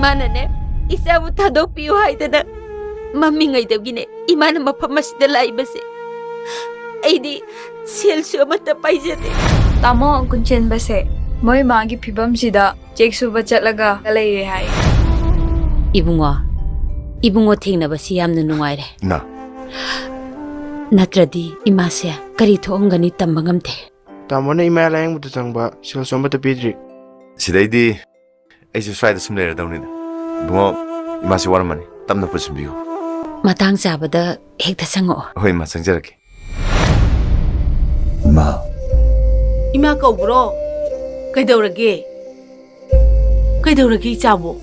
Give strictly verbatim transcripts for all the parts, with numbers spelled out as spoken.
ꯃꯥꯅꯅꯦ, ꯏꯆꯥꯕꯨ ꯊꯥꯗꯣꯛꯄꯤꯌꯨ ꯍꯥꯏꯗꯅ ꯃꯝꯃꯤꯉꯩꯗꯒꯤꯅꯦ ꯏꯃꯥꯅ ꯃꯐꯝ ꯑꯁꯤꯗ ꯂꯥꯛꯏꯕꯁꯦ꯫ ꯑꯩꯗꯤ ꯁꯦꯜꯁꯨ ꯑꯃꯠꯇ ꯄꯥꯏꯖꯗꯦ꯫ ꯇꯥꯃꯣ, ꯀꯨꯟꯆꯦꯟꯕꯁꯦ ꯃꯣꯏ ꯃꯥꯒꯤ ꯐꯤꯕꯝꯁꯤꯗ ꯆꯦꯛ ꯁꯨꯕ ꯆꯠꯂꯒ ꯂꯩꯔꯦ ꯍꯥꯏ꯫ ꯏꯕꯨꯡꯉꯣ, ꯏꯕꯨꯡꯉꯣ ꯊꯦꯡꯅꯕꯁꯤ ꯌꯥꯝꯅ ꯅꯨꯡꯉꯥꯏꯔꯦ꯫ ꯏꯃꯥ꯫ ꯅꯠꯇ꯭ꯔꯗꯤ ꯏꯃꯥꯁꯦ ꯀꯔꯤ ꯊꯣꯛꯑꯝꯒꯅꯤ ꯇꯝꯕ ꯉꯝꯗꯦ꯫ ꯇꯥꯃꯣꯅ ꯏꯃꯥ ꯂꯥꯌꯦꯡꯕꯗ ꯆꯪꯕ ꯁꯦꯜꯁꯨ ꯑꯃꯠꯇ ꯄꯤꯗ꯭ꯔꯤ꯫ ꯁꯤꯗꯩꯗꯤ ꯑꯩꯁꯨ ꯁ꯭ꯋꯥꯏꯗ ꯁꯨꯝ ꯂꯩꯔꯗꯧꯅꯤꯗ꯫ ꯏꯕꯨꯡꯉꯣ, ꯏꯃꯥꯁꯤ ꯋꯥꯔꯝꯃꯅꯤ, ꯇꯞꯅ ꯄꯨꯟꯁꯤꯟꯕꯤꯌꯨ꯫ ꯃꯇꯥꯡ ꯆꯥꯕꯗ ꯍꯦꯛꯇ ꯆꯪꯉꯛꯑꯣ꯫ ꯍꯣꯏ, ꯏꯃꯥ, ꯆꯪꯖꯔꯛꯀꯦ꯫ ꯏꯃꯥ꯫ ꯏꯃꯥ ꯀꯧꯕ꯭ꯔꯣ? ꯀꯩꯗꯧꯔꯒꯦ? ꯀꯩꯗꯧꯔꯒꯦ ꯏꯆꯥꯕꯨ?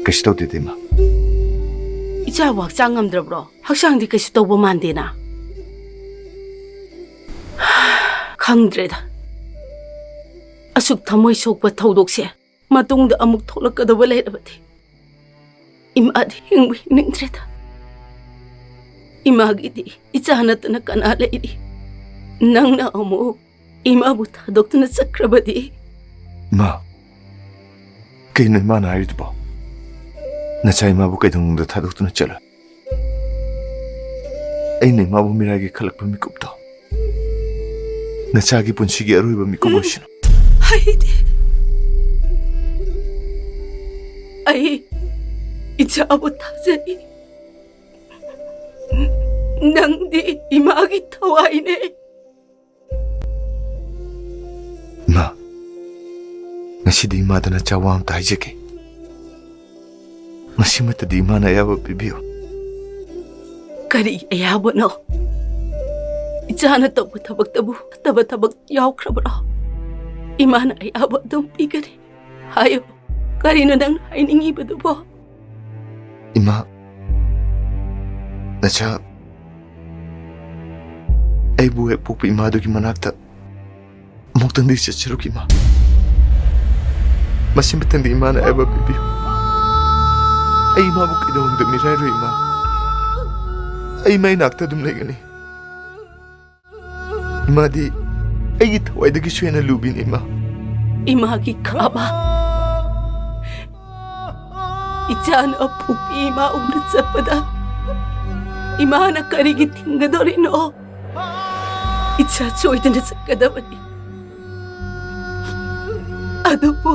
ꯀꯩꯁꯨ ꯇꯧꯗꯦꯗ, ꯏꯃꯥ꯫ ꯏꯆꯥꯕꯨ ꯍꯛꯆꯥꯡ ꯉꯝꯗ꯭ꯔꯕ꯭ꯔꯣ? ꯍꯛꯆꯥꯡꯗꯤ ꯀꯩꯁꯨ ꯇꯧꯕ ꯃꯥꯟꯗꯦꯅ꯫ ꯈꯪꯗ꯭ꯔꯦꯗ꯫ ꯑꯁꯨꯛ ꯊꯃꯣꯏ ꯁꯣꯛꯄ ꯊꯧꯗꯣꯛꯁꯦ ꯃꯇꯨꯡꯗ ꯑꯃꯨꯛ ꯊꯣꯛꯂꯛꯀꯗꯕ ꯂꯩꯔꯕꯗꯤ ꯏꯃꯥꯗꯤ ꯍꯤꯡꯕ ꯍꯤꯡꯅꯤꯡꯗ꯭ꯔꯦꯗ꯫ ꯏꯃꯥꯒꯤꯗꯤ ꯏꯆꯥ ꯅꯠꯇꯅ ꯀꯅꯥ ꯂꯩꯔꯤ? ꯅꯪꯅ ꯑꯃꯨꯛ ꯏꯃꯥꯕꯨ ꯊꯥꯗꯣꯛꯇꯨꯅ ꯆꯠꯈ꯭ꯔꯕꯗꯤ? ꯏꯃꯥ, ꯀꯩꯅꯣ ꯏꯃꯥꯅ ꯍꯥꯏꯔꯤꯗꯨꯕꯣ? ꯅꯆꯥ ꯏꯃꯥꯕꯨ ꯀꯩꯗꯧꯅꯨꯡꯗ ꯊꯥꯗꯣꯛꯇꯨꯅ ꯆꯠꯂꯣꯏ꯫ ꯑꯩꯅ ꯏꯃꯥꯕꯨ ꯃꯤꯔꯥꯏꯒꯤ ꯈꯜꯂꯛꯄ ꯃꯤꯀꯨꯞꯇꯣ ꯅꯆꯥꯒꯤ ꯄꯨꯟꯁꯤꯒꯤ ꯑꯔꯣꯏꯕ ꯃꯤꯀꯨꯞ ꯑꯣꯏꯁꯅꯨ꯫ ꯑꯩꯗꯤ, ꯑꯩ ꯏꯆꯥꯕꯨ ꯊꯥꯖꯩ꯫ ꯅꯪꯗꯤ ꯏꯃꯥꯒꯤ ꯊꯋꯥꯏꯅꯦ꯫ ꯏꯃꯥ, ꯉꯁꯤꯗꯤ ꯏꯃꯥꯗ ꯅꯆꯥ ꯋꯥ ꯑꯝꯇ ꯍꯥꯏꯖꯒꯦ꯫ ꯉꯁꯤꯃꯛꯇꯗꯤ ꯏꯃꯥꯅ ꯑꯌꯥꯕ ꯄꯤꯕꯤꯌꯨ꯫ ꯀꯔꯤ ꯑꯌꯥꯕꯅꯣ? ꯏꯆꯥꯅ ꯇꯧꯕ ꯊꯕꯛꯇꯕꯨ ꯐꯠꯇꯕ ꯊꯕꯛ ꯌꯥꯎꯈ꯭ꯔꯕ꯭ꯔꯣ? ꯏꯃꯥꯅ ꯑꯌꯥꯕ ꯑꯗꯨꯝ ꯄꯤꯒꯅꯤ꯫ ꯍꯥꯏꯌꯨ, ꯀꯔꯤꯅꯣ ꯅꯪꯅ ꯍꯥꯏꯅꯤꯡꯉꯤꯕꯗꯨꯕꯣ? ꯏꯃꯥ, ꯅꯆꯥ, ꯑꯩꯕꯨ ꯍꯦꯛ ꯄꯣꯛꯄ ꯏꯃꯥꯗꯨꯒꯤ ꯃꯅꯥꯛꯇ ꯑꯃꯨꯛꯇꯪꯗꯤ ꯆꯠꯆꯔꯨꯒꯦ, ꯏꯃꯥ꯫ ꯃꯁꯤꯃꯇꯪꯗꯤ ꯏꯃꯥꯅ ꯑꯌꯥꯕ ꯄꯤꯕꯤꯌꯨ꯫ ꯑꯩ ꯏꯃꯥꯕꯨ ꯀꯩꯗꯧꯅꯨꯡꯗ ꯃꯤꯔꯥꯏꯔꯣꯏ, ꯏꯃꯥ꯫ ꯑꯩ ꯏꯃꯥ ꯏꯅꯥꯛꯇ ꯑꯗꯨꯝ ꯂꯩꯒꯅꯤ꯫ ꯏꯃꯥꯗꯤ ꯑꯩꯒꯤ ꯊꯋꯥꯏꯗꯒꯤꯁꯨ ꯍꯦꯟꯅ ꯂꯨꯕꯤꯅꯤ, ꯏꯃꯥ꯫ ꯏꯃꯥꯒꯤ ꯈꯥꯕ, ꯏꯆꯥꯅ ꯑꯄꯣꯛꯄꯤ ꯏꯃꯥ ꯎꯅ ꯆꯠꯄꯗ ꯏꯃꯥꯅ ꯀꯔꯤꯒꯤ ꯊꯤꯡꯒꯗꯧꯔꯤꯅꯣ? ꯏꯆꯥ ꯁꯣꯏꯗꯅ ꯆꯠꯀꯗꯕꯅꯤ꯫ ꯑꯗꯨꯕꯨ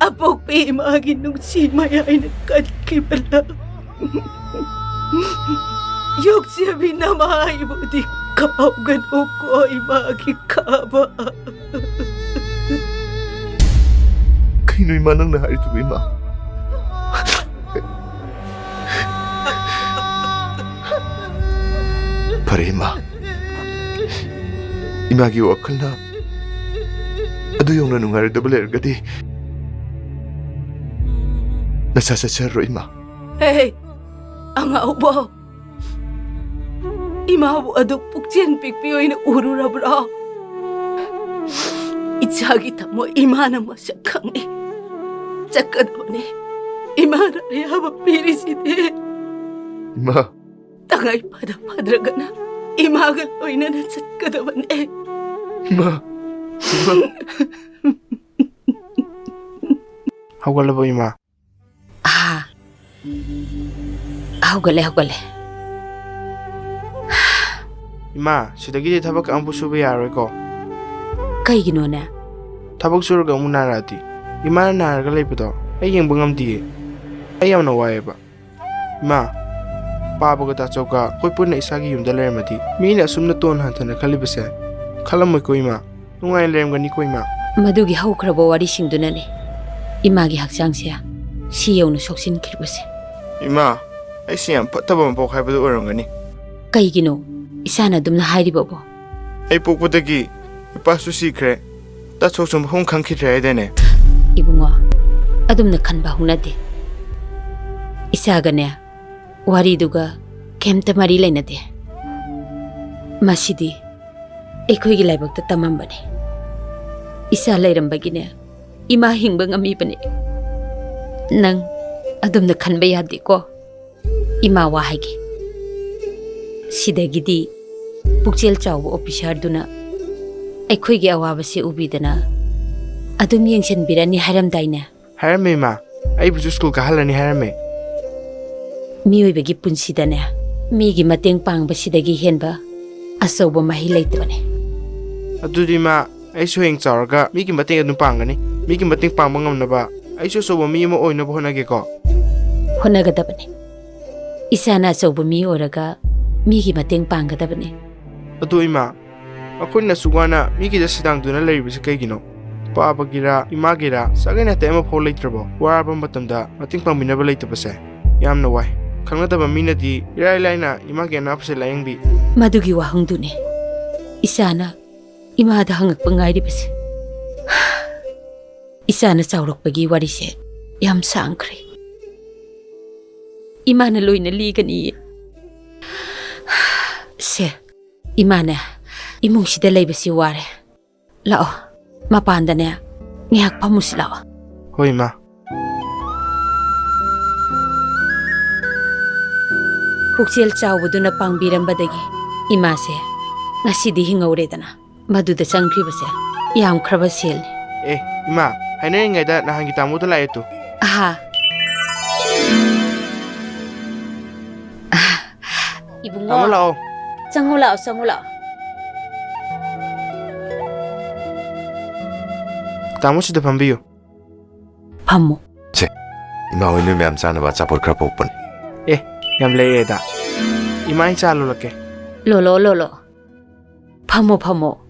ꯑꯄꯣꯛꯄꯤ ꯏꯃꯥꯒꯤ ꯅꯨꯡꯁꯤ ꯃꯌꯥꯏꯅ ꯀꯟꯈꯤꯕꯅ ꯌꯣꯛꯆꯕꯤ ꯅꯃꯥ ꯑꯩꯕꯨꯗꯤ ꯀꯥꯎꯒꯅꯨꯀꯣ, ꯏꯃꯥꯒꯤ ꯈꯥꯕ꯫ ꯀꯩꯅꯣ ꯏꯃꯥ ꯅꯪꯅ ꯍꯥꯏꯔꯤꯗꯨꯕꯨ, ꯏꯃꯥ? ꯐꯔꯦ, ꯏꯃꯥ꯫ ꯏꯃꯥꯒꯤ ꯋꯥꯈꯜꯅ ꯑꯗꯨ ꯌꯧꯅ ꯅꯨꯡꯉꯥꯏꯔꯣꯏꯗꯕ ꯂꯩꯔꯒꯗꯤ ꯅꯁꯥ ꯆꯠꯆꯔꯔꯣꯏ, ꯏꯃꯥ꯫ ꯍꯦ, ꯑꯉꯥꯎꯕ꯫ ꯏꯃꯥꯕꯨ ꯑꯗꯨꯛ ꯄꯨꯛꯆꯦꯜ ꯄꯤꯛꯄꯤ ꯑꯣꯏꯅ ꯎꯔꯨꯔꯕ꯭ꯔꯣ? ꯏꯆꯥꯒꯤ ꯊꯃꯣꯏ ꯏꯃꯥꯅ ꯃꯁꯛ ꯈꯪꯏ꯫ ꯆꯠꯀꯗꯕꯅꯦ꯫ ꯏꯃꯥꯅ ꯑꯌꯥꯕ ꯄꯤꯔꯤꯁꯤꯗꯤ꯫ ꯏꯃꯥ꯫ ꯇꯉꯥꯏ ꯐꯗ ꯐꯗ꯭ꯔꯒꯅ ꯏꯃꯥꯒ ꯂꯣꯏꯅꯅ ꯆꯠꯀꯗꯕꯅꯦ꯫ ꯏꯃꯥ꯫ ꯏꯃꯥ꯫ ꯍꯧꯒꯠꯂꯕꯣ, ꯏꯃꯥ? ꯑꯥ, ꯍꯧꯒꯠꯂꯦ, ꯍꯧꯒꯠꯂꯦ꯫ ꯏꯃꯥ, ꯁꯤꯗꯒꯤꯗꯤ ꯊꯕꯛ ꯑꯃꯕꯨ ꯁꯨꯕ ꯌꯥꯔꯣꯏꯀꯣ? ꯀꯩꯒꯤꯅꯣꯅꯦ? ꯊꯕꯛ ꯁꯨꯔꯒ ꯑꯃꯨꯛ ꯅꯥꯔꯛꯑꯗꯤ? ꯏꯃꯥꯅ ꯅꯥꯔꯒ ꯂꯩꯕꯗꯣ ꯑꯩ ꯌꯦꯡꯕ ꯉꯝꯗꯤꯌꯦ꯫ ꯑꯩ ꯌꯥꯝꯅ ꯋꯥꯏꯑꯦꯕ꯫ ꯏꯃꯥ, ꯄꯥꯕꯒ ꯇꯥꯆꯧꯒ ꯑꯩꯈꯣꯏ ꯄꯨꯟꯅ ꯏꯁꯥꯒꯤ ꯌꯨꯝꯗ ꯂꯩꯔꯝꯃꯗꯤ, ꯃꯤꯅ ꯑꯁꯨꯝꯅ ꯇꯣꯟ ꯍꯟꯊꯅ ꯈꯜꯂꯤꯕꯁꯦ ꯈꯜꯂꯝꯃꯣꯏꯀꯣ, ꯏꯃꯥ? ꯅꯨꯡꯉꯥꯏꯅ ꯂꯩꯔꯝꯒꯅꯤꯀꯣ, ꯏꯃꯥ? ꯃꯗꯨꯒꯤ ꯍꯧꯈ꯭ꯔꯕ ꯋꯥꯔꯤꯁꯤꯡꯗꯨꯅꯅꯦ ꯏꯃꯥꯒꯤ ꯍꯛꯆꯥꯡꯁꯦ ꯁꯤ ꯌꯧꯅ ꯁꯣꯛꯆꯤꯟꯈꯤꯕꯁꯦ꯫ ꯏꯃꯥ, ꯑꯩꯁꯦ ꯌꯥꯝ ꯐꯠꯇꯕ ꯃꯄꯣꯛ ꯍꯥꯏꯕꯗꯨ ꯑꯣꯏꯔꯝꯒꯅꯤ꯫ ꯀꯩꯒꯤꯅꯣ ꯏꯁꯥꯅ ꯑꯗꯨꯝꯅ ꯍꯥꯏꯔꯤꯕꯕꯣ? ꯑꯩ ꯄꯣꯛꯄꯗꯒꯤ ꯏꯄꯥꯁꯨ ꯁꯤꯈ꯭ꯔꯦ, ꯇꯥꯆꯧꯁꯨ ꯃꯐꯝ ꯈꯪꯈꯤꯗ꯭ꯔꯦ ꯍꯥꯏꯗꯥꯏꯅꯦ? ꯏꯕꯨꯡꯉꯣ, ꯑꯗꯨꯝꯅ ꯈꯟꯕ ꯍꯧꯅꯗꯦ꯫ ꯏꯆꯥꯒꯅꯦ, ꯋꯥꯔꯤꯗꯨꯒ ꯀꯩꯝꯇ ꯃꯔꯤ ꯂꯩꯅꯗꯦ꯫ ꯃꯁꯤꯗꯤ ꯑꯩꯈꯣꯏꯒꯤ ꯂꯥꯏꯕꯛꯇ ꯇꯝꯃꯝꯕꯅꯦ꯫ ꯏꯆꯥ ꯂꯩꯔꯝꯕꯒꯤꯅꯦ, ꯏꯃꯥ ꯍꯤꯡꯕ ꯉꯝꯃꯤꯕꯅꯦ꯫ ꯅꯪ ꯑꯗꯨꯝꯅ ꯈꯟꯕ ꯌꯥꯗꯦꯀꯣ꯫ ꯏꯃꯥ ꯋꯥ ꯍꯥꯏꯒꯦ꯫ ꯁꯤꯗꯒꯤꯗꯤ ꯄꯨꯛꯆꯦꯜ ꯆꯥꯎꯕ ꯑꯣꯐꯤꯁꯥꯔꯗꯨꯅ ꯑꯩꯈꯣꯏꯒꯤ ꯑꯋꯥꯕꯁꯦ ꯎꯕꯤꯗꯅ ꯑꯗꯨꯝ ꯌꯦꯡꯁꯤꯟꯕꯤꯔꯅꯤ ꯍꯥꯏꯔꯝꯗꯥꯏꯅꯦ? ꯍꯥꯏꯔꯝꯃꯦ, ꯏꯃꯥ꯫ ꯑꯩꯕꯨꯁꯨ ꯁ꯭ꯀꯨꯜ ꯀꯥꯍꯜꯂꯅꯤ ꯍꯥꯏꯔꯝꯃꯦ꯫ ꯃꯤꯑꯣꯏꯕꯒꯤ ꯄꯨꯟꯁꯤꯗꯅꯦ, ꯃꯤꯒꯤ ꯃꯇꯦꯡ ꯄꯥꯡꯕꯁꯤꯗꯒꯤ ꯍꯦꯟꯕ ꯑꯆꯧꯕ ꯃꯍꯩ ꯂꯩꯇꯕꯅꯦ꯫ ꯑꯗꯨꯗꯤ, ꯏꯃꯥ, ꯑꯩꯁꯨ ꯍꯌꯦꯡ ꯆꯥꯎꯔꯒ ꯃꯤꯒꯤ ꯃꯇꯦꯡ ꯑꯗꯨꯝ ꯄꯥꯡꯒꯅꯤ꯫ ꯃꯤꯒꯤ ꯃꯇꯦꯡ ꯄꯥꯡꯕ ꯉꯝꯅꯕ ꯑꯩꯁꯨ ꯑꯆꯧꯕ ꯃꯤ ꯑꯃ ꯑꯣꯏꯅꯕ ꯍꯣꯠꯅꯒꯦꯀꯣ꯫ ꯍꯣꯠꯅꯒꯗꯕꯅꯤ꯫ ꯏꯆꯥꯅ ꯑꯆꯧꯕ ꯃꯤ ꯑꯣꯏꯔꯒ ꯃꯤꯒꯤ ꯃꯇꯦꯡ ꯄꯥꯡꯒꯗꯕꯅꯤ꯫ ꯑꯗꯣ, ꯏꯃꯥ, ꯑꯩꯈꯣꯏꯅ ꯑꯁꯨꯛ ꯋꯥꯅ ꯃꯤꯒꯤꯗ ꯁꯤꯗꯥꯡꯗꯨꯅ ꯂꯩꯔꯤꯕꯁꯤ ꯀꯩꯒꯤꯅꯣ? ꯄꯥꯕꯒꯤꯔꯥ, ꯏꯃꯥꯒꯤꯔꯥ, ꯆꯥꯛ ꯏꯟ ꯅꯥꯇꯩ ꯑꯃꯐꯥꯎ ꯂꯩꯇ꯭ꯔꯕꯣ? ꯋꯥꯔꯕ ꯃꯇꯝꯗ ꯃꯇꯦꯡ ꯄꯥꯡꯕꯤꯅꯕ ꯂꯩꯇꯕꯁꯦ ꯌꯥꯝꯅ ꯋꯥꯏ꯫ ꯈꯪꯅꯗꯕ ꯃꯤꯅꯗꯤ ꯏꯔꯥꯏ ꯂꯥꯏꯅ ꯏꯃꯥꯒꯤ ꯑꯅꯥꯕꯁꯦ ꯂꯥꯌꯦꯡꯕꯤ꯫ ꯃꯗꯨꯒꯤ ꯋꯥꯍꯪꯗꯨꯅꯤ ꯏꯆꯥꯅ ꯏꯃꯥꯗ ꯍꯪꯉꯛꯄ ꯉꯥꯏꯔꯤꯕꯁꯦ꯫ ꯏꯆꯥꯅ ꯆꯥꯎꯔꯛꯄꯒꯤ ꯋꯥꯔꯤꯁꯦ ꯌꯥꯝ ꯁꯥꯡꯈ꯭ꯔꯦ꯫ ꯏꯃꯥꯅ ꯂꯣꯏꯅ ꯂꯤꯒꯅꯤꯌꯦ꯫ ꯁꯦ, ꯏꯃꯥꯅꯦ, ꯏꯃꯨꯡꯁꯤꯗ ꯂꯩꯕꯁꯤ ꯋꯥꯔꯦ꯫ ꯂꯥꯛꯑꯣ, ꯃꯄꯥꯟꯗꯅꯦ ꯉꯥꯏꯍꯥꯛ ꯐꯝꯃꯨꯁꯤ ꯂꯥꯛꯑꯣ꯫ ꯍꯣꯏ, ꯏꯃꯥ꯫ ꯄꯨꯛꯆꯦꯜ ꯆꯥꯎꯕꯗꯨꯅ ꯄꯥꯡꯕꯤꯔꯝꯕꯗꯒꯤ ꯏꯃꯥꯁꯦ ꯉꯁꯤꯗꯤ ꯍꯤꯡꯍꯧꯔꯦꯗꯅ꯫ ꯃꯗꯨꯗ ꯆꯪꯈ꯭ꯔꯤꯕꯁꯦ ꯌꯥꯝꯈ꯭ꯔꯕ ꯁꯦꯜꯅꯤ꯫ ꯑꯦ, ꯏꯃꯥ, ꯍꯥꯏꯅꯔꯤꯉꯩꯗ ꯅꯍꯥꯟꯒꯤ ꯇꯥꯃꯣꯗꯣ ꯂꯥꯛꯑꯦ ꯇꯨ꯫ ꯑꯍꯥ꯫ ꯑꯍꯥ꯫ ꯏꯕꯨꯡꯉꯣ꯫ ꯇꯥꯃꯣ ꯂꯥꯛꯑꯣ꯫ ꯆꯪꯉꯨ ꯂꯥꯛꯑꯣ, ꯆꯪꯉꯨ ꯂꯥꯛꯑꯣ꯫ ꯇꯥꯃꯣ, ꯁꯤꯗ ꯐꯝꯕꯤꯌꯨ꯫ ꯐꯝꯃꯨ꯫ ꯁꯦ, ꯏꯃꯥ ꯍꯣꯏ ꯅꯣꯏ ꯃꯌꯥꯝ ꯆꯥꯅꯕ ꯑꯆꯥꯄꯣꯠ ꯈꯔ ꯄꯣꯛꯄꯅꯤ꯫ ꯑꯦ, ꯌꯥꯝ ꯂꯩꯔꯦꯗ꯫ ꯏꯃꯥ, ꯑꯩ ꯆꯥ ꯂꯣꯜꯂꯛꯀꯦ꯫ ꯂꯣꯜꯂꯣ, ꯂꯣꯜꯂꯣ꯫ ꯐꯝꯃꯣ, ꯐꯝꯃꯣ꯫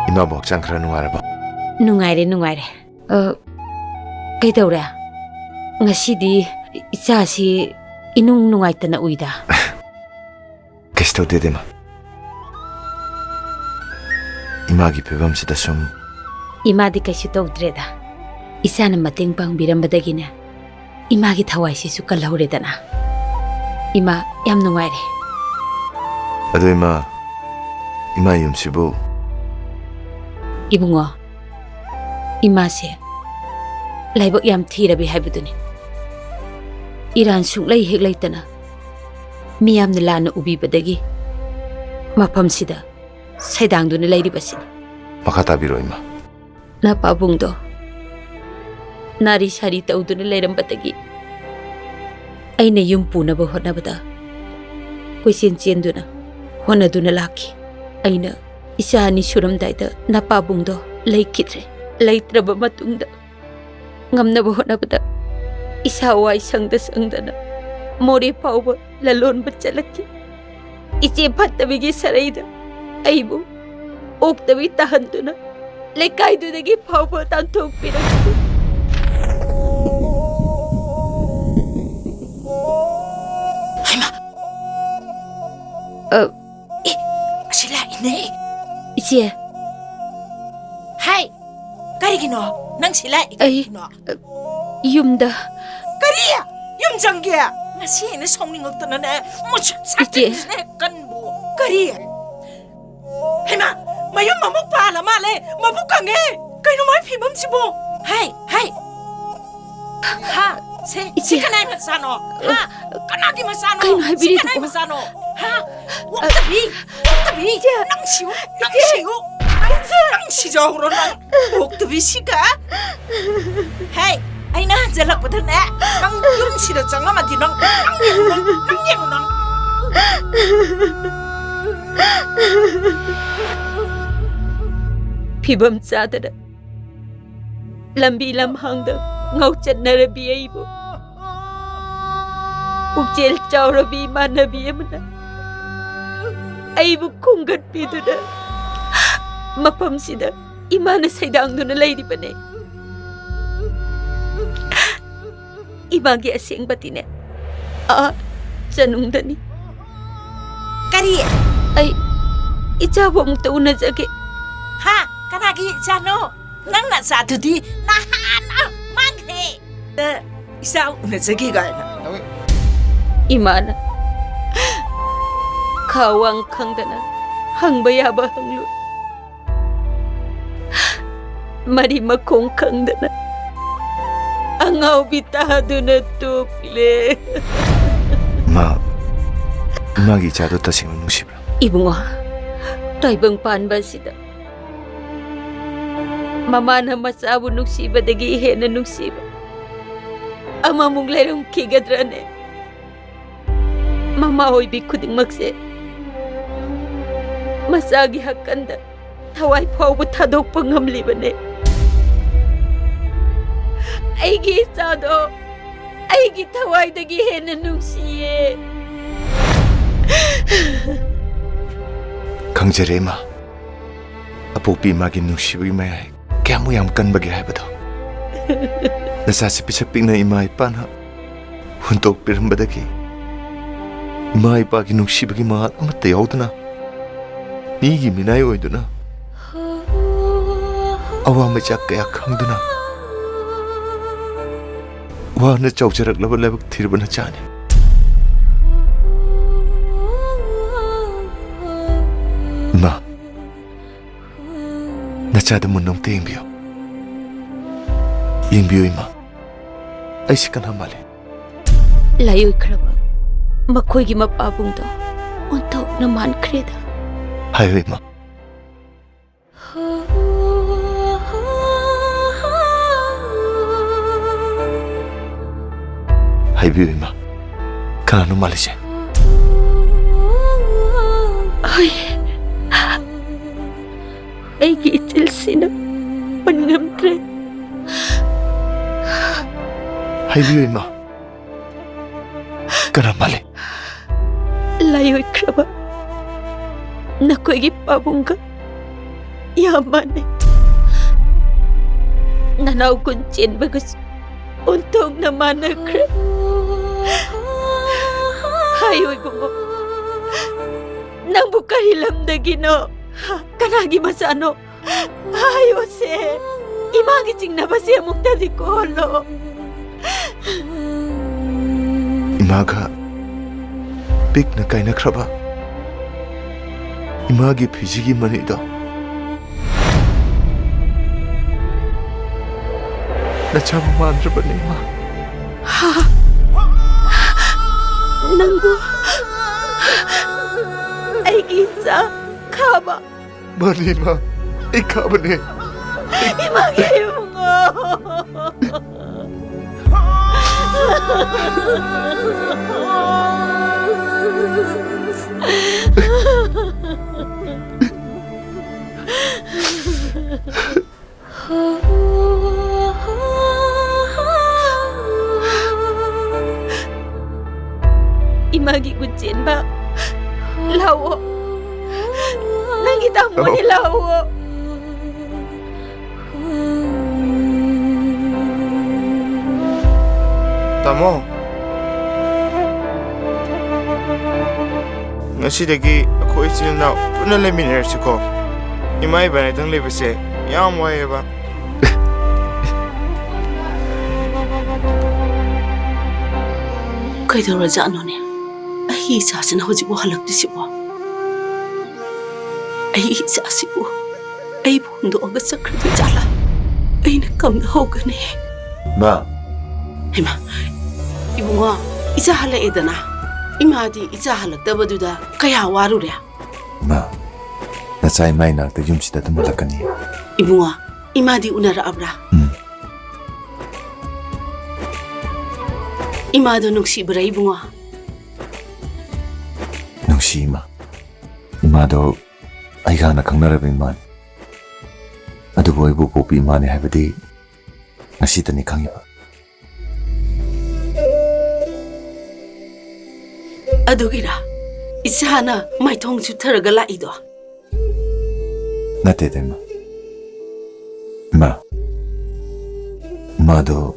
ꯏꯃꯥꯕꯨ ꯍꯛꯆꯥꯡ ꯈꯔ ꯅꯨꯡꯉꯥꯏꯔꯕ? ꯅꯨꯡꯉꯥꯏꯔꯦ, ꯅꯨꯡꯉꯥꯏꯔꯦ꯫ ꯑ, ꯀꯩꯗꯧꯔꯦ? ꯉꯁꯤꯗꯤ ꯏꯆꯥꯁꯤ ꯏꯅꯨꯡ ꯅꯨꯡꯉꯥꯏꯇꯅ ꯎꯏꯗ꯫ ꯀꯩꯁꯨ ꯇꯧꯗꯦꯗ, ꯏꯃꯥ꯫ ꯏꯃꯥꯒꯤ ꯐꯤꯕꯝꯁꯤꯗ ꯁꯨꯝ꯫ ꯏꯃꯥꯗꯤ ꯀꯩꯁꯨ ꯇꯧꯗ꯭ꯔꯦꯗ꯫ ꯏꯆꯥꯅ ꯃꯇꯦꯡ ꯄꯥꯡꯕꯤꯔꯝꯕꯗꯒꯤꯅꯦ, ꯏꯃꯥꯒꯤ ꯊꯋꯥꯏꯁꯤꯁꯨ ꯀꯜꯍꯧꯔꯦꯗꯅ꯫ ꯏꯃꯥ ꯌꯥꯝ ꯅꯨꯡꯉꯥꯏꯔꯦ꯫ ꯑꯗꯣ ꯏꯃꯥ, ꯏꯃꯥ ꯌꯨꯝꯁꯤꯕꯨ? ꯏꯕꯨꯡꯉꯣ, ꯏꯃꯥꯁꯦ ꯂꯥꯏꯕꯛ ꯌꯥꯝ ꯊꯤꯔꯕꯤ ꯍꯥꯏꯕꯗꯨꯅꯤ꯫ ꯏꯔꯥꯟ ꯁꯨꯡꯂꯩ ꯍꯦꯛ ꯂꯩꯇꯅ ꯃꯤꯌꯥꯝꯅ ꯂꯥꯟꯅ ꯎꯕꯤꯕꯗꯒꯤ ꯃꯐꯝꯁꯤꯗ ꯁꯩꯗꯥꯡꯗꯨꯅ ꯂꯩꯔꯤꯕꯁꯤꯅꯤ꯫ ꯃꯈꯥ ꯇꯥꯕꯤꯔꯣ, ꯏꯃꯥ꯫ ꯅꯄꯥꯕꯨꯡꯗꯣ ꯅꯥꯔꯤ ꯁꯥꯔꯤ ꯇꯧꯗꯨꯅ ꯂꯩꯔꯝꯕꯗꯒꯤ ꯑꯩꯅ ꯌꯨꯝ ꯄꯨꯅꯕ ꯍꯣꯠꯅꯕꯗ ꯀꯣꯏꯆꯦꯟ ꯆꯦꯟꯗꯨꯅ ꯍꯣꯠꯅꯗꯨꯅ ꯂꯥꯛꯈꯤ꯫ ꯑꯩꯅ ꯏꯆꯥ ꯑꯅꯤ ꯁꯨꯔꯝꯗꯥꯏꯗ ꯅꯄꯥꯕꯨꯡꯗꯣ ꯂꯩꯈꯤꯗ꯭ꯔꯦ꯫ ꯂꯩꯇ꯭ꯔꯕ ꯃꯇꯨꯡꯗ ꯉꯝꯅꯕ ꯍꯣꯠꯅꯕꯗ ꯏꯁꯥ ꯋꯥꯏ ꯁꯪꯗ ꯁꯪꯗꯅ ꯃꯣꯔꯦ ꯐꯥꯎꯕ ꯂꯂꯣꯟꯕ ꯆꯠꯂꯛꯈꯤ꯫ ꯏꯆꯦ ꯐꯠꯇꯕꯤꯒꯤ ꯁꯔꯩꯗ ꯑꯩꯕꯨ ꯑꯣꯛꯇꯕꯤ ꯇꯥꯍꯟꯗꯨꯅ ꯂꯩꯀꯥꯏꯗꯨꯗꯒꯤ ꯐꯥꯎꯕ ꯇꯥꯟꯊꯣꯛꯄꯤꯔꯛꯈꯤ꯫ ꯍꯩꯃꯥ! ꯑ, ꯑꯦ, ꯑꯁꯤ ꯂꯥꯛꯏꯅꯦ꯫ ꯏꯆꯦ꯫ ꯍꯥꯏ! ꯀꯔꯤꯒꯤꯅꯣ? ꯅꯪ ꯁꯤ ꯂꯥꯛꯏ ꯑꯩ, ꯀꯔꯤꯒꯤꯅꯣ? ꯑ, ꯌꯨꯝꯗ꯫ ꯀꯔꯤ? ꯌꯨꯝ ꯆꯪꯒꯦ? ꯉꯁꯤ ꯑꯩꯅ ꯁꯥꯎꯅꯤꯡꯉꯛꯇꯅꯅꯦ, ꯃꯁꯛ ꯏꯆꯦ꯫ ꯁꯥꯊꯤꯕꯁꯤꯅ ꯍꯦꯛ ꯀꯟꯕꯨ꯫ ꯀꯔꯤ? ꯍꯩꯃꯥ! ꯃꯌꯨꯝ ꯑꯃꯨꯛ ꯄꯥꯜꯂ ꯃꯥꯜꯂꯦ! ꯃꯕꯨꯛ ꯀꯪꯉꯦ! ꯀꯩꯅꯣ ꯃꯥꯏ ꯐꯤꯕꯝꯁꯤꯕꯣ? ꯍꯥꯏ! ꯍꯥꯏ! ꯍꯥ? ꯁꯦ, ꯁꯤ ꯏꯆꯦ꯫ ꯀꯅꯥꯏ ꯃꯆꯥꯅꯣ? ꯍꯥ? ꯀꯅꯥꯒꯤ ꯃꯆꯥꯅꯣ? ꯀꯩꯅꯣ ꯁꯤ ꯀꯅꯥꯏ ꯍꯥꯏꯕꯤꯔꯤꯗꯨꯕꯣ? ꯃꯆꯥꯅꯣ? ꯍꯥ? ꯑꯣꯛꯇꯕꯤ! ꯑꯣꯛꯇꯕꯤ! ꯏꯆꯦ! ꯅꯪ ꯁꯤꯌꯨ! ꯅꯪ ꯏꯆꯦ! ꯁꯤꯌꯨ! ꯅꯪ, ꯏꯆꯦ! ꯅꯪ ꯁꯤꯖꯍꯧꯔꯣ ꯅꯪ! ꯑꯣꯛꯇꯕꯤ ꯁꯤꯒ! ꯍꯦ! ꯑꯩꯅ ꯍꯟꯖꯜꯂꯛꯄꯗꯅꯦ, ꯅꯪ ꯌꯨꯝꯁꯤꯗ ꯆꯪꯉꯝꯃꯗꯤ ꯅꯪ, ꯅꯪ ꯌꯦꯡꯉꯨ ꯅꯪ, ꯅꯪ ꯌꯦꯡꯉꯨ ꯅꯪ! ꯐꯤꯕꯝ ꯆꯥꯗꯅ ꯂꯝꯕꯤ ꯂꯝꯍꯥꯡꯗ ꯉꯥꯎꯆꯠꯅꯔꯕꯤ ꯑꯩꯕꯨ ꯄꯨꯛꯆꯦꯜ ꯆꯥꯎꯔꯕꯤ ꯏꯃꯥꯟꯅꯕꯤ ꯑꯃꯅ ꯑꯩꯕꯨ ꯈꯣꯝꯒꯠꯄꯤꯗꯨꯅ ꯃꯐꯝꯁꯤꯗ ꯏꯃꯥꯅ ꯁꯩꯗꯥꯡꯗꯨꯅ ꯂꯩꯔꯤꯕꯅꯦ꯫ ꯏꯃꯥꯒꯤ ꯑꯁꯦꯡꯕꯗꯤꯅꯦ, ꯑꯥ ꯆꯅꯨꯡꯗꯅꯤ꯫ ꯀꯔꯤ? ꯑꯩ ꯏꯆꯥꯕꯨ ꯑꯃꯨꯛꯇ ꯎꯅꯖꯒꯦ꯫ ꯍꯥ? ꯀꯅꯥꯒꯤ ꯏꯆꯥꯅꯣ? ꯅꯪ ꯅꯆꯥꯗꯨꯗꯤ ꯅꯍꯥꯟꯅ ꯃꯥꯡꯈ꯭ꯔꯦ꯫ ꯑ, ꯏꯆꯥ ꯎꯅꯖꯒꯦ ꯀꯥꯏꯅ꯫ ꯏꯃꯥꯅ ꯈꯥ ꯋꯥꯡ ꯈꯪꯗꯅ ꯍꯪꯕ ꯌꯥꯕ ꯍꯪꯂꯨ꯫ ꯃꯔꯤ ꯃꯈꯣꯡ ꯈꯪꯗꯅ ꯑꯉꯥꯎꯕꯤ ꯇꯥꯗꯨꯅ ꯇꯣꯛꯂꯦ꯫ ꯃꯥ, ꯃꯥꯒꯤ ꯏꯆꯥꯗꯣ ꯇꯁꯦꯡꯅ ꯅꯨꯡꯁꯤꯕ꯭ꯔꯥ? ꯏꯕꯨꯡꯉꯣ, ꯇꯥꯏꯕꯪ ꯄꯥꯟꯕ ꯑꯁꯤꯗ ꯃꯃꯥꯅ ꯃꯆꯥꯕꯨ ꯅꯨꯡꯁꯤꯕꯗꯒꯤ ꯍꯦꯟꯅ ꯅꯨꯡꯁꯤꯕ ꯑꯃꯃꯨꯛ ꯂꯩꯔꯝꯈꯤꯒꯗ꯭ꯔꯅꯦ? ꯃꯃꯥ ꯑꯣꯏꯕꯤ ꯈꯨꯗꯤꯡꯃꯛꯁꯦ ꯃꯆꯥꯒꯤ ꯍꯛꯀꯟꯗ ꯊꯋꯥꯏ ꯐꯥꯎꯕ ꯊꯥꯗꯣꯛꯄ ꯉꯝꯂꯤꯕꯅꯦ꯫ ꯑꯩꯒꯤ ꯏꯆꯥꯗꯣ ꯑꯩꯒꯤ ꯊꯋꯥꯏꯗꯒꯤ ꯍꯦꯟꯅ ꯅꯨꯡꯁꯤꯌꯦ꯫ ꯈꯪꯖꯔꯦ, ꯏꯃꯥ꯫ ꯑꯄꯣꯛꯄꯤ ꯏꯃꯥꯒꯤ ꯅꯨꯡꯁꯤꯕꯒꯤ ꯃꯌꯥꯏ ꯀꯌꯥꯃꯨꯛ ꯌꯥꯝ ꯀꯟꯕꯒꯦ ꯍꯥꯏꯕꯗꯣ꯫ ꯅꯆꯥꯁꯤ ꯄꯤꯁꯛ ꯄꯤꯛꯅ ꯏꯃꯥ ꯏꯄꯥꯅ ꯍꯨꯟꯗꯣꯛꯄꯤꯔꯝꯕꯗꯒꯤ ꯏꯃꯥ ꯏꯄꯥꯒꯤ ꯅꯨꯡꯁꯤꯕꯒꯤ ꯃꯉꯥꯜ ꯑꯃꯠꯇ ꯌꯥꯎꯗꯅ ꯃꯤꯒꯤ ꯃꯤꯅꯥꯏ ꯑꯣꯏꯗꯨꯅ ꯑꯋꯥ ꯃꯩꯆꯥꯛ ꯀꯌꯥ ꯈꯪꯗꯨꯅ ꯋꯥꯅ ꯆꯥꯎꯖꯔꯛꯂꯕ ꯂꯥꯏꯕꯛ ꯊꯤꯔꯕ ꯅꯆꯥꯅꯤ꯫ ꯏꯃꯥ, ꯅꯆꯥꯗ ꯃꯨꯟꯅ ꯑꯃꯨꯛꯇ ꯌꯦꯡꯕꯤꯌꯨ꯫ ꯌꯦꯡꯕꯤꯌꯨ, ꯏꯃꯥ꯫ ꯑꯩꯁꯤ ꯀꯅꯥ ꯃꯥꯜꯂꯤ? ꯂꯥꯏꯑꯣꯏꯈ꯭ꯔꯕ ꯃꯈꯣꯏꯒꯤ ꯃꯄꯥꯕꯨꯡꯗꯣ ꯑꯣꯟꯊꯣꯛꯅ ꯃꯥꯟꯈ꯭ꯔꯦꯗ꯫ ꯍꯥꯏꯌꯨ, ꯏꯃꯥ꯫ ꯍꯥꯏꯕꯤꯌꯨ, ꯏꯃꯥ꯫ ꯀꯅꯥꯅꯣ ꯃꯥꯜꯂꯤꯁꯦ? ꯍꯣꯏ꯫ ꯑꯩꯒꯤ ꯏꯆꯤꯜꯁꯤꯅ ꯃꯨꯟ ꯉꯝꯗ꯭ꯔꯦ꯫ ꯍꯥꯏꯕꯤꯌꯨ, ꯏꯃꯥ꯫ ꯀꯅꯥ ꯃꯥꯜꯂꯤ? ꯂꯥꯏꯑꯣꯏꯈ꯭ꯔꯕ ꯅꯈꯣꯏꯒꯤ ꯄꯥꯕꯨꯡꯒ ꯌꯥꯝ ꯃꯥꯟꯅꯩ꯫ ꯅꯅꯥꯎ ꯀꯨꯟ ꯆꯦꯟꯕꯒꯁꯨ ꯑꯣꯟꯊꯣꯛꯅ ꯃꯥꯟꯅꯈ꯭ꯔꯦ꯫ ꯍꯥꯏꯌꯨ ꯏꯕꯨꯡꯉꯣ, ꯅꯪꯕꯨ ꯀꯔꯤ ꯂꯝꯗꯒꯤꯅꯣ? ꯀꯅꯥꯒꯤ ꯃꯆꯥꯅꯣ? ꯍꯥꯏꯌꯣꯁꯦ, ꯏꯃꯥꯒꯤ ꯆꯤꯡꯅꯕꯁꯦ ꯑꯃꯨꯛꯇꯗꯤ ꯀꯣꯛꯍꯜꯂꯣ꯫ ꯏꯃꯥꯒ ꯄꯤꯛꯅ ꯀꯥꯏꯅꯈ꯭ꯔꯕ ꯏꯃꯥꯒꯤ ꯐꯤꯖꯤꯒꯤ ꯃꯅꯤꯗꯣ ꯅꯆꯥꯕꯨ ꯃꯥꯟꯗ꯭ꯔꯕꯅꯤ, ꯏꯃꯥ꯫ ꯅꯪꯕꯨ ꯑꯩꯒꯤ ꯏꯆꯥ ꯈꯥꯕ꯫ ꯃꯥꯅꯤ, ꯏꯃꯥ꯫ ꯑꯩ ꯈꯥꯕꯅꯦ꯫ ꯏꯃꯥꯒꯤ ꯏꯕꯨꯡꯉꯣ꯫ ꯏꯃꯥꯒꯤ ꯒꯨꯟ ꯆꯦꯟꯕ꯫ ꯂꯥꯛꯑꯣ꯫ ꯅꯪꯒꯤ ꯇꯥꯃꯣꯅꯤ, ꯂꯥꯛꯑꯣ꯫ ꯇꯥꯃꯣ꯫ ꯉꯁꯤꯗꯒꯤ ꯑꯩꯈꯣꯏ ꯏꯆꯤꯜ ꯏꯅꯥꯎ ꯄꯨꯟꯅ ꯂꯩꯃꯤꯟꯅꯔꯁꯤꯀꯣ꯫ ꯏꯃꯥ ꯏꯕꯥꯅꯤꯗꯪ ꯂꯩꯕꯁꯦ ꯌꯥꯝ ꯋꯥꯏꯑꯦꯕ꯫ ꯀꯩꯗꯧꯔꯖꯥꯠꯅꯣꯅꯦ? ꯑꯩꯒꯤ ꯏꯆꯥꯁꯤꯅ ꯍꯧꯖꯤꯛꯐꯥꯎ ꯍꯜꯂꯛꯇ꯭ꯔꯤꯁꯤꯕꯣ? ꯑꯩꯒꯤ ꯏꯆꯥꯁꯤꯕꯨ ꯑꯩꯕꯨ ꯍꯨꯟꯗꯣꯛꯑꯒ ꯆꯠꯈ꯭ꯔꯗꯣꯏ ꯖꯥꯠꯂꯥ? ꯑꯩꯅ ꯀꯝꯗꯧꯒꯅꯤ? ꯃꯥ꯫ ꯍꯩꯃꯥ, ꯏꯕꯨꯡꯉꯣ, ꯏꯆꯥ ꯍꯜꯂꯛꯑꯦꯗꯅ꯫ ꯏꯃꯥꯗꯤ ꯏꯆꯥ ꯍꯜꯂꯛꯇꯕꯗꯨꯗ ꯀꯌꯥ ꯋꯥꯔꯨꯔꯦ꯫ ꯃꯥ, ꯅꯆꯥ ꯏꯃꯥ ꯏꯅꯥꯛꯇ ꯌꯨꯝꯁꯤꯗ ꯑꯗꯨꯝ ꯍꯜꯂꯛꯀꯅꯤ꯫ ꯏꯕꯨꯡꯉꯣ, ꯏꯃꯥꯗꯤ ꯎꯅꯔꯛꯑꯕ꯭ꯔꯥ? ꯎꯝ꯫ ꯏꯃꯥꯗꯣ ꯅꯨꯡꯁꯤꯕ꯭ꯔꯥ, ꯏꯕꯨꯡꯉꯣ? ꯅꯨꯡꯁꯤ, ꯏꯃꯥ꯫ ꯏꯃꯥꯗꯣ ꯑꯩꯒ ꯍꯥꯟꯅ ꯈꯪꯅꯔꯕ ꯏꯃꯥꯅꯤ꯫ ꯑꯗꯨꯕꯨ ꯑꯩꯕꯨ ꯄꯣꯛꯄꯤ ꯏꯃꯥꯅꯤ ꯍꯥꯏꯕꯗꯤ ꯉꯁꯤꯇꯅꯤ ꯈꯪꯉꯤꯕ꯫ ꯑꯗꯨꯒꯤꯔꯥ ꯏꯆꯥꯅ ꯃꯥꯏꯊꯣꯡ ꯆꯨꯠꯊꯔꯒ ꯂꯥꯛꯏꯗꯣ? ꯅꯠꯇꯦꯗ, ꯏꯃꯥ꯫ ꯏꯃꯥ, ꯏꯃꯥꯗꯣ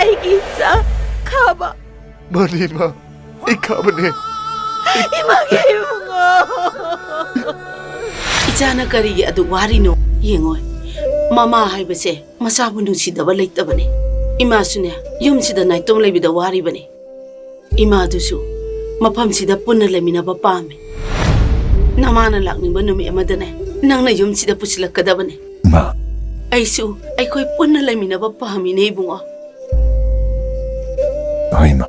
ꯑꯩꯒꯤ ꯏꯆꯥ ꯈꯥꯕ꯫ ꯃꯥꯅꯤ, ꯏꯃꯥ꯫ ꯑꯩ ꯈꯥꯕꯅꯦ꯫ ꯏꯃꯥꯒꯤ ꯏꯕꯨꯡꯉꯣ꯫ ꯏꯆꯥꯅ ꯀꯔꯤꯒꯤ ꯑꯗꯨ ꯋꯥꯔꯤꯅꯣ? ꯌꯦꯡꯉꯣ, ꯃꯃꯥ ꯍꯥꯏꯕꯁꯦ ꯃꯆꯥꯕꯨ ꯅꯨꯡꯁꯤꯗꯕ ꯂꯩꯇꯕꯅꯦ꯫ ꯏꯃꯥꯁꯨꯅꯦ, ꯌꯨꯝꯁꯤꯗ ꯅꯥꯏꯇꯣꯝ ꯂꯩꯕꯗ ꯋꯥꯔꯤꯕꯅꯦ꯫ ꯏꯃꯥꯗꯨꯁꯨ ꯃꯐꯝꯁꯤꯗ ꯄꯨꯟꯅ ꯂꯩꯃꯤꯟꯅꯕ ꯄꯥꯝꯃꯦ꯫ ꯅꯃꯥꯅ ꯂꯥꯛꯅꯤꯡꯕ ꯅꯨꯃꯤꯠ ꯑꯃꯗꯅꯦ, ꯅꯪꯅ ꯌꯨꯝꯁꯤꯗ ꯄꯨꯁꯤꯜꯂꯛꯀꯗꯕꯅꯦ꯫ ꯏꯃꯥ꯫ ꯑꯩꯁꯨ ꯑꯩꯈꯣꯏ ꯄꯨꯟꯅ ꯂꯩꯃꯤꯟꯅꯕ ꯄꯥꯝꯃꯤꯅꯦ, ꯏꯕꯨꯡꯉꯣ꯫ ꯍꯣꯏ, ꯏꯃꯥ꯫